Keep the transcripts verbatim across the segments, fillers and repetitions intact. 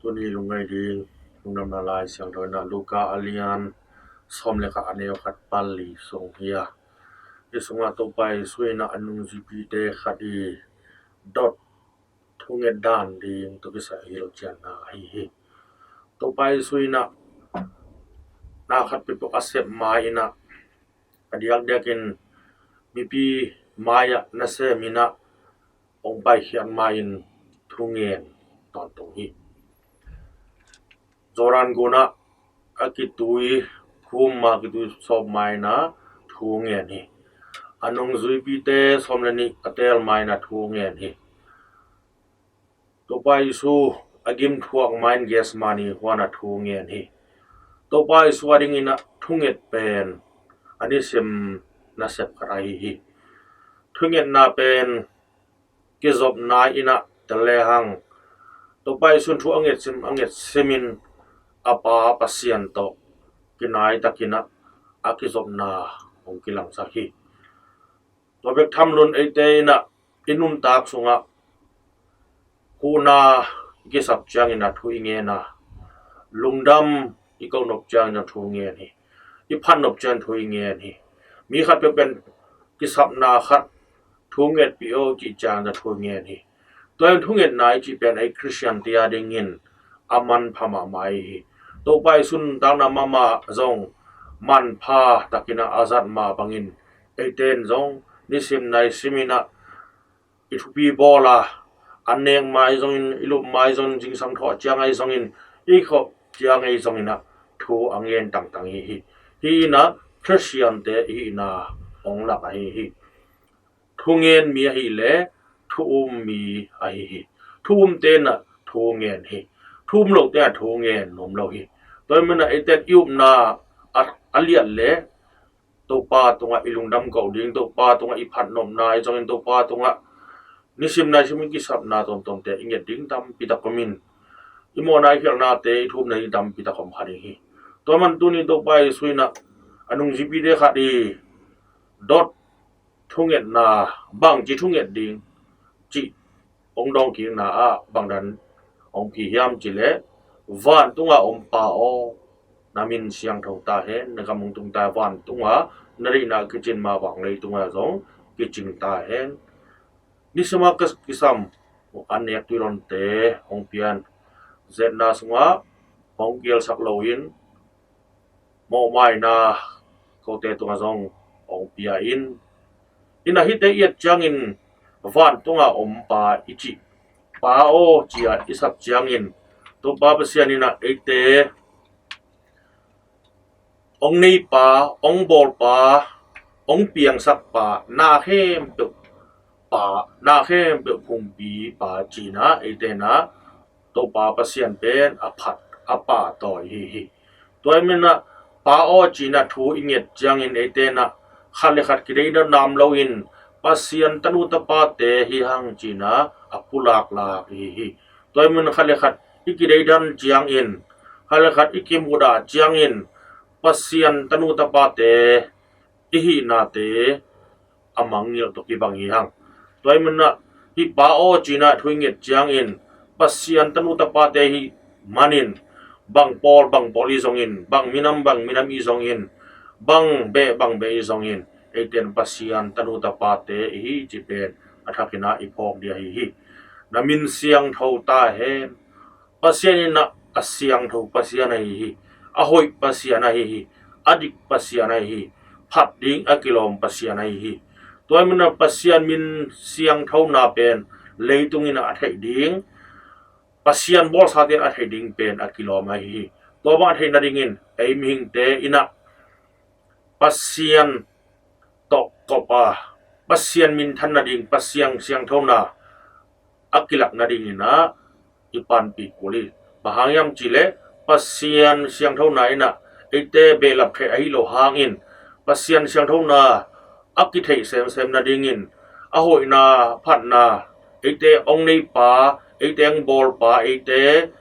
Tuni lungngai ding lungdamna lai siangtho in ah Luka a lian sawm le khat, a neu khat pan li sung hi a, hi sungah Topa Jesu in ah a nungzuipite khat i dot thunget dan ding tawh kisai a hilhcianna ahi hi. Topa Jesu in ah na khat peuhpeuh a sep ma-in ah a diakdiakin mipi mai-ah nasem in ah hong paikhiat ma-in thungen tawntung hi. Jordan gunah a kitui khum, a kitui sawp ma-in ah thungen hi. A nungzuipite sawm le nih a teel ma-in ah thungen hi. Topa Jesu a gimthuak ma-in Gethsemane huan ah thungen hi. Topa Jesu a dingin ah thunget pen a nisim nasep khat ahi hi. Thungetna pen kizopna in ah tel lehang, Topa Jesu in thu a ngetsim a ngetsimin a Pa Pasian tawh kinai takin ah a kizopna hong kilangsak hi. Tua bek tham loin eite in ah i nuntak sungah huhna i kisap ciangin ah thu i ngen a, lungdam i kohnop ciangin ah thu ngen hi. I phatnop ciangin thu i ngen hi. Mi khat peuh pen kisapna khat thu ngetpih o cih ciangin ah thu ngen hi. Tua in thungetna i cih pen ei Khristian te a dingin a manpha mahmah ahi hi. Topa Jesu nuntakna mahmah zong manpha takin ah a zat mah bangin eite in zong nisim naisim in ah i thupi bawl a, an nek ma ahi zongin, i lup ma ahi zongin, zingsang thawh ciang ahi zongin, i khawh ciang ahi zongin ah thu a ngen tangtang hi hi. Hih in ah Khristian te i hihna hong lak ahi hi. Thu ngen mi ahih leh thu um mi ahi hi. Thu umte in ah thu ngen hi. Thu um lote in ah thu ngen nuam lo hi. Tua ahih manin ah eite in i upna a, a liat leh Topa tungah i lungdam koh ding, Topa tungah i phatnopna ahi zongin, Topa tungah nisim naisim i kisapna tuamtuamte i nget ding tampi tak om in, i mawhna i khialhnate i thumna ding tampi tak om kha ding hi. Tua man tuni Topa Jesu in ah a nungzuipite khat i dot thungetna, bangci thunget ding cih hong dawngkikna ah bangdan hong pia hiam cih leh, "Vantunga om Pa aw, na min siangtho ta hen, na gam hong tung ta hen, vantunga na deihna kicin mah bang leitungah zong kicing ta hen." Nisima kisam a nek tuilonte hong pian, zetna sungah hong kielsak loin mawhmaina kote tungah zong hong pia in, in ah hihte i et ciangin vantunga om Pa i cih, Pa aw ci-a i sap ciangin Topa Pasian in ah eite hong neipa, hong bawlpa, hong piangsakpa, na khempeuh Pa, na khempeuh phungpi Pa ci-in ah eite in ah Topa Pasian pen a phat, a pahtawi hi hi. Tua ahih manin ah Pa aw ci-in ah thu i nget ciangin eite in ah khat le khat kideidan nam loin Pasian tanu tapate hi hang ci-in ah a pulaklak hi hi. Tua ahih manin khat le khat i kideidan ciangin, khat le khat i kimudah ciangin Pasian tanu tapate i hihnate a mangngilh tawh kibang hi hang. Tua ahih manin ah hih Pa aw ci-in ah thu i nget ciangin Pasian tanu tapate i hih manin bang pawl bang pawl i zongin, bang minam bang minam i zongin, bang beh bang beh i zongin, eite in Pasian tanu tapate i hi cih pen a thakin ah i phawk ding ahi hi. Na min siangtho ta hen. Pasian in ah a siangtho Pasian ahi hi. A hoih Pasian ahi hi. A dik Pasian ahi hi. Phat ding a kilawm Pasian ahi hi. Tua ahih manin ah Pasian min siangthona pen leitung in ah a theih ding, Pasian bawlsate in a theih ding pen a kilawm ahi hi. Tua bang a theih nadingin ei mihingte in ah Pasian tawh kop a, Pasian minthan nading, Pasian siangthona a kilak nadingin ah i panpih kul hi. Bang hang hiam cih leh Pasian siangthona in ah eite behlap khe ahi lo hangin, Pasian siangthona a kitheih semsem nadingin, a hoihna, phatna, eite hong neipa, eite hong bawlpa, eite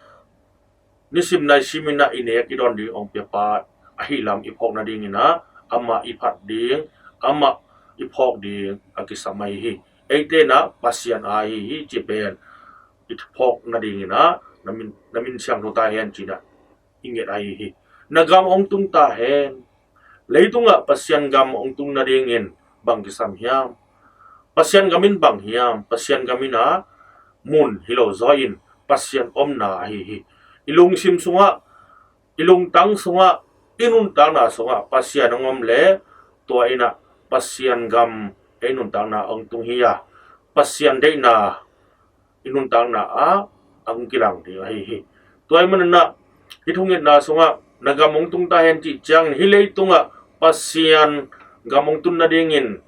nisim naisim in ah i nek i dawn ding hong piapa ahi lam i phawk nadingin ah amah i phat ding, amah i phawk ding a kisam ahi hi. Eite in ah Pasian aa ahi hi cih pen i phawk nadingin ah na min, na min siangtho ta hen ci-in ah i nget ahi hi. Na gam hong tung ta hen. Leitungah Pasian gam hong tung nadingin bang kisam hiam? Pasian gam in bang hiam? Pasian gam in ah mun hi lo zaw in Pasian omna ahi hi. I lungsim sungah, i lungtang sungah, i nuntakna sungah Pasian hong om leh tua in ah Pasian gam ei nuntakna hong tung hi a, Pasian deihna i nuntakna ah a hong kilang ding ahi hi. Tua ahih manin ah hih thungetna sungah na gam hong tung ta hen cih ciangin hih leitungah Pasian gam hong tun nadingin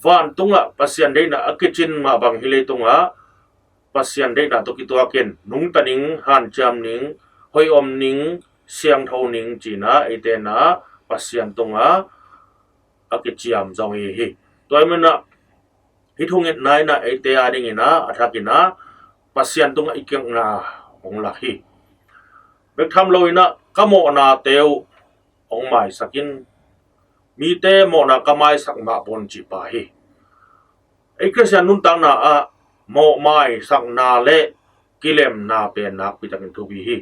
vantungah Pasian deihna a kicin mah bang hih leitungah Pasian deihna tawh kituakin nungta ning, hanciam ning, hoih om ning, siangtho ning ci-in ah eite in ah Pasian tungah a kiciam zong hi hi. Tua ahih manin ah hih thungetna in ah eite adingin ah a thakin ah Pasian tungah i kiangna hong lak hi. Bek tham lo in ah ka mawhnate uh hong maisak in, mite mawhna ka maisak mah bawn cih pa hi. Ei Khristian nuntakna ah mawh maisakna le kilemna pen nakpi takin thupi hi.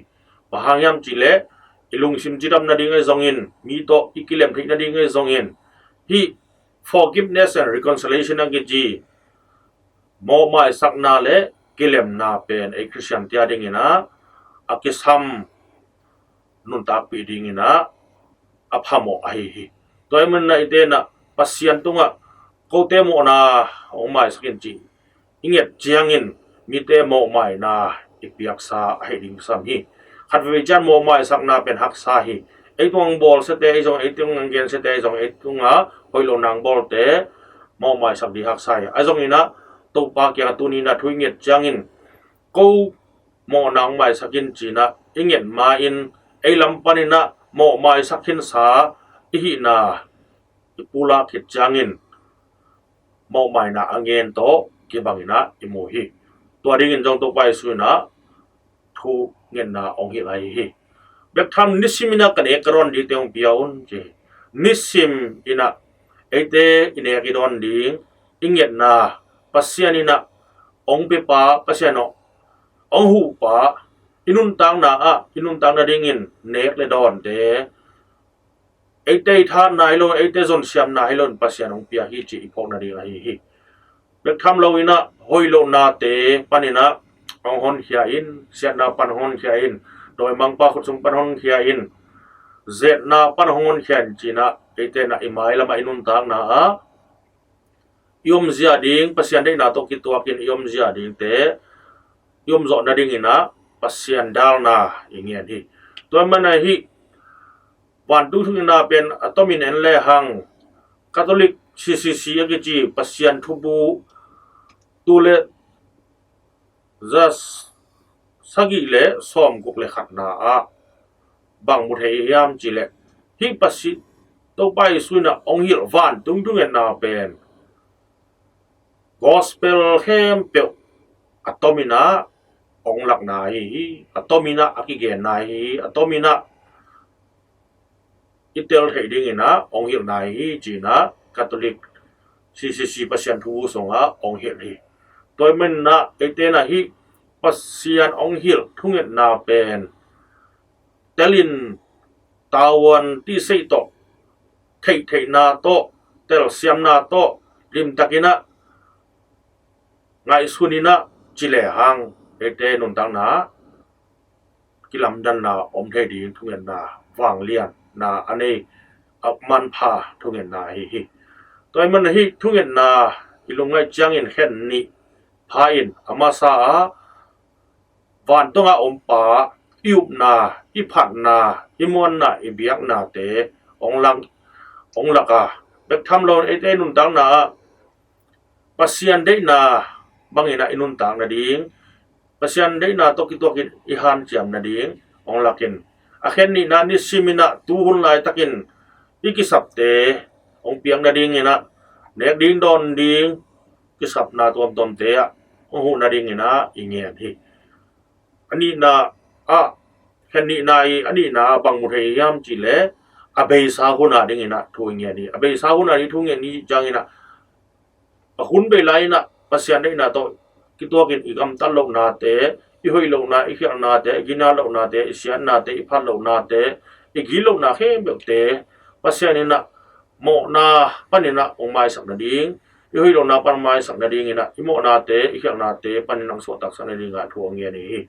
Bang hang hiam cih leh i lungsim cidam nading ahi zongin, mi tawh i kilem theih nading ahi zongin, hih forgiveness and reconciliation a kici mawh maisakna le kilemna pen ei Khristian te adingin ah a kisam nuntakpih dingin ah a phamawh ahi hi. Tua ahih manin ah eite in ah Pasian tungah kote mawhna hong maisak in cih i nget ciangin mite mawhmaina i piaksa ahi ding kisam hi. Khat veivei ciang mawhmaisakna pen haksa hi. Ei tungah hong bawlsiate ahi zong, ei tungah hong gensiate ahi zong, ei tungah hoih lohna hong bawlte mawhmaisak ding haksa hi. Ahi zongin ah Topa kiangah tuni in ah thu i nget ciangin ko mawhna hong maisak in ci-in ah i nget ma-in ei lam panin ah mawhmaisak khinsa i hihna i pulak khit ciangin mawhmaina a ngen tawh kibangin ah i mu hi. Tua dingin zong Topa Jesu in ah thungetna hong hilh ahi hi. Bek tham nisim in ah ka nek ka dawn dingte hong pia un ci hi. Nisim in ah eite i nek i dawn ding i ngetna Pasian in ah hong piapa, Pasian hong huhpa, i nuntakna ah i nuntak nadingin nek le dawnte eite i thahatna hi lo, eite zonsiamna hi lo in Pasian hong pia hi cih i phawk nading ahi hi. Bek tham lo in ah hoih lohnate panin ah hong honkhia in, siatna pan hong honkhia in, dawimangpa khut sung pan hong honkhia in, zetna pan hong honkhia in ci-in ah eite in ah i mailam ah i nuntakna ah i omzia ding, Pasian deihna tawh kituakin i omzia dingte i omzawh nadingin ah Pasian dalna i ngen hi. Tua ahih manin ah hih vantung thungetna pen a tomin en lehang Catholic C C C a kici Pasian thubu tul le za sagih le sawmguk le khatna ah bang mu thei hiam cih leh, hih Pasian, Topa Jesu in ah hong hilh vantung thungetna pen gospel khempeuh a tomin ah hong lakna ahi hi. A tomin ah a kigenna ahi hi. A tomin ah i tel theih dingin ah hong hilhna ahi hi ci-in ah Catholic C C C Pasian thubu sungah hong hilh hi. Tua ahih manin ah eite in ah hih Pasian hong hilh thungetna pen telin tavuan tihseih tawh, theihtheihna tawh, telsiamna tawh limtakin ah ngaihsun in ah ci lehang eite nuntakna ah kilamdanna om thei ding thungetna vanglianna a nei, a manpha thungetna ahi hi. Tua ahih manin ah hih thungetna i lungngaih ciangin khen nih pha in a masa ah vantungah om pa i upna, i phatna, i muanna, i biaknate hong lak, hong lak a, bek tham lo in eite nuntakna ah Pasian deihna bangin ah i nuntak nading, Pasian deihna tawh kituakin i hanciam nading hong lakin, a khen nihna nisim in ah tuhun laitakin i kisapte hong piak nadingin ah nek ding dawn ding kisapna tuamtuamte ah hong huh nadingin ah i ngen hi. A nihna ah, khen nihna i a nihna ah bang mu thei hiam cih leh a beisa hun a dingin ah thu i ngen hi. A beisa hun a ding thu ngen hi ciangin ah a hun bei lai in ah Pasian deihna tawh kituakin i gamtat lohnate i hoih lohna, i khialhnate, i ginat lohnate, i siatnate, i phat lohnate, i gilo na khempeuhte Pasian in ah mawhna panin ah hong maisak nading, i hoih lohna pan maisak nadingin ah i mawhnate, i khialhnate panin ah hong suahtaksak nadingah thu a ngen hi.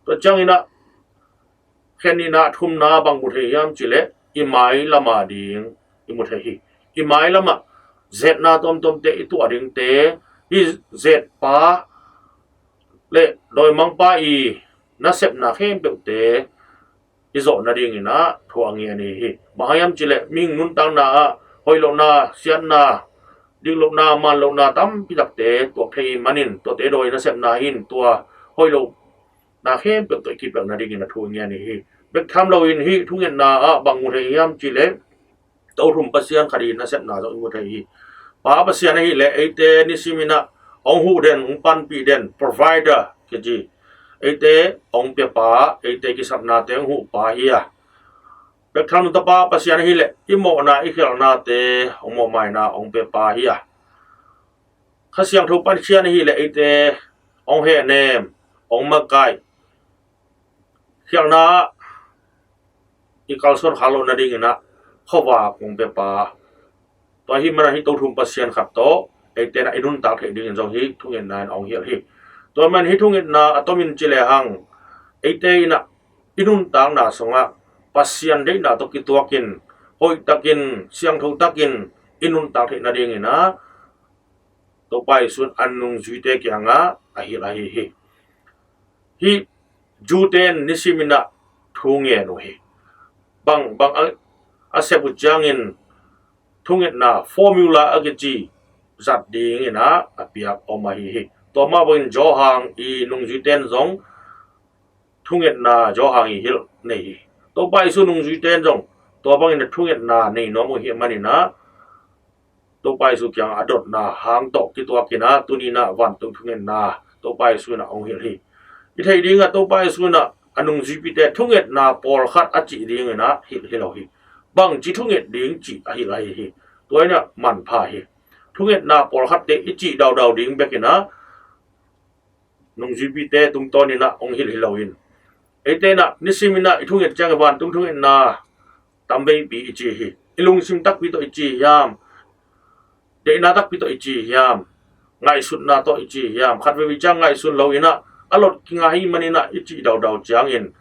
Tua ciangin ah khen nihna, thumna bang mu thei hiam cih leh i mai lamah ding i mu thei hi. I mai lamah zetna tuamtuamte i tuah dingte, i zetpa le dawimangpa i nasepna khempeuhte i zawh nadingin ah thu a ngen hi. Bang hang hiam cih leh mihing nuntakna ah hoih lohna, siatna, dik lohna, man lohna tampi takte tuak thei ahih manin tuate dawi nasepna hi in tua hoih lohna khempeuh tawh i kipelh nadingin a thu a ngen hi. Bek tham loin hih thungetna ah bang mu thei hiam cih leh Tothum Pasian khat i nasepna zong i mu thei hi. Pa Pasian ahih leh eite nisimin ah hong huh den, hong panpih den, provider kici. Eite hong piapa, eite kisapnate hong huhpa hi a, bek tham lo Tapa Pasian ahih leh i mawhna, i khialhnate hong mawhmaina, hong piapa hi a, Kha Siangtho Pasian ahih leh eite hong hehnem, hong makaih, khialhna ah i kalsuan kha loh nadingin ah khuavak hong piapa. Tua ahih manin hih Tothum Pasian khat tawh eite in ah i nuntak theih dingin zong hih thungetna in hong hilh hi. Tua ahih manin hih thungetna a tomin ci lehang eite in ah i nuntakna sungah Pasian deihna tawh kituakin, hoihtakin, siangthotakin i nuntak theih nadingin ah Topa Jesu in a nungzuite kiangah a hilh ahi hi. Hih Jew-te in nisimin ah thu ngen uh hi. Bang, bang a, a sep uh ciangin thungetna formula a kici zat dingin ah a piak om ahi hi. Tua mah bangin Johan i nungzuite in zong thungetna Johan i hilh nei hi. Topa Jesu nungzuite in zong tua bangin a thungetna nei nuam uh ahih manin ah Topa Jesu kiangah a dotna hang tawh kituakin ah tuni in ah vantung thungetna Topa Jesu in ah hong hilh hi. I theih dingah Topa Jesu in ah a nungzuipite thungetna pawlkhat a cih dingin ah hilh hi lo hi. Bangci thunget ding cih a hilh ahi hi. Tua in ah manpha hi. Thungetna pawlkhatte i cih daudau ding bekin ah nungzuipite tungtawnin ah hong hilh hi loin, eite in ah nisimin ah i thunget ciang vantung thungetna tamveipi i ci hi. I lungsim takpi tawh i ci hiam? Deihna takpi tawh i ci hiam? Ngaihsutna tawh i ci hiam? Khatveivei ciang ngaihsun loin ah a lot kinga hi manin ah i cih daudau ciangin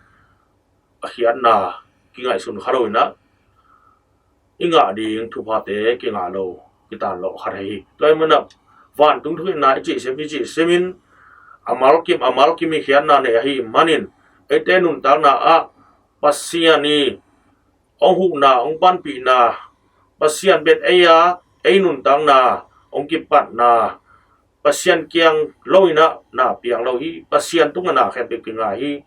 a khiatna kingaihsun kha loin ah i ngah ding thuphate kingah lo, kitan lo khat ahi hi. Tua ahih manin ah vantung thungetna i cih sim, i cih simin a malkim, a malkim i khiatna nei ahih manin eite nuntakna ah Pasian i hong huhna, hong panpihna, Pasian bek ei a ei nuntakna hong kipatna, Pasian kiang loin ah na piang lo hi. Pasian tungah na khempeuh kinga hi.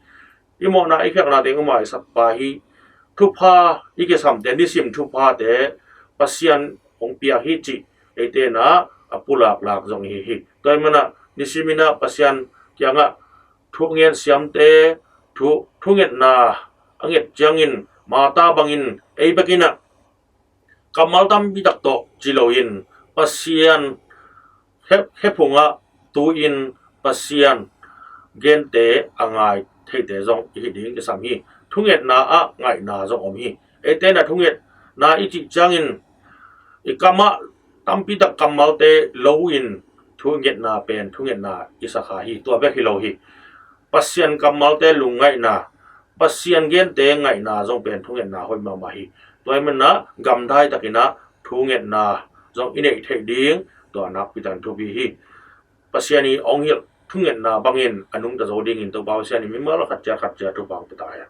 I mawhna, i khialhnate hong maisakpa hi. Thupha i kisamte, nisim thuphate Pasian hong piak hi cih eite in ah a pulaklak zong ihi hi. Tua ahih manin ah nisimin ah Pasian kiangah thu ngen siamte, thu, thungetna a nget ciangin Martha bangin ei bekin ah kammal tampi tak tawh ci loin Pasian khe, khe phungah tu-in Pasian gente a ngai theite zong ihi ding kisam hi. Thungetna ah ngaihna zong om hi. Eite in ah thungetna i cih ciangin i kamah tampi tak kammalte lo-in thungetna pen thungetna i sa kha hi. Tua bek hi lo hi. Pasian kammalte lungngaihna, Pasian gente ngaihna zong pen thungetna hoih mahmah hi. Tua ahih manin ah gamdai takin ah thungetna zong i neih theih ding tua nakpi takin thupi hi. Pasian i hong hilh thungetna bangin a nungta zo dingin Topa Pasian in mimal khat ciat khat ciat thupha hong pia ta hen.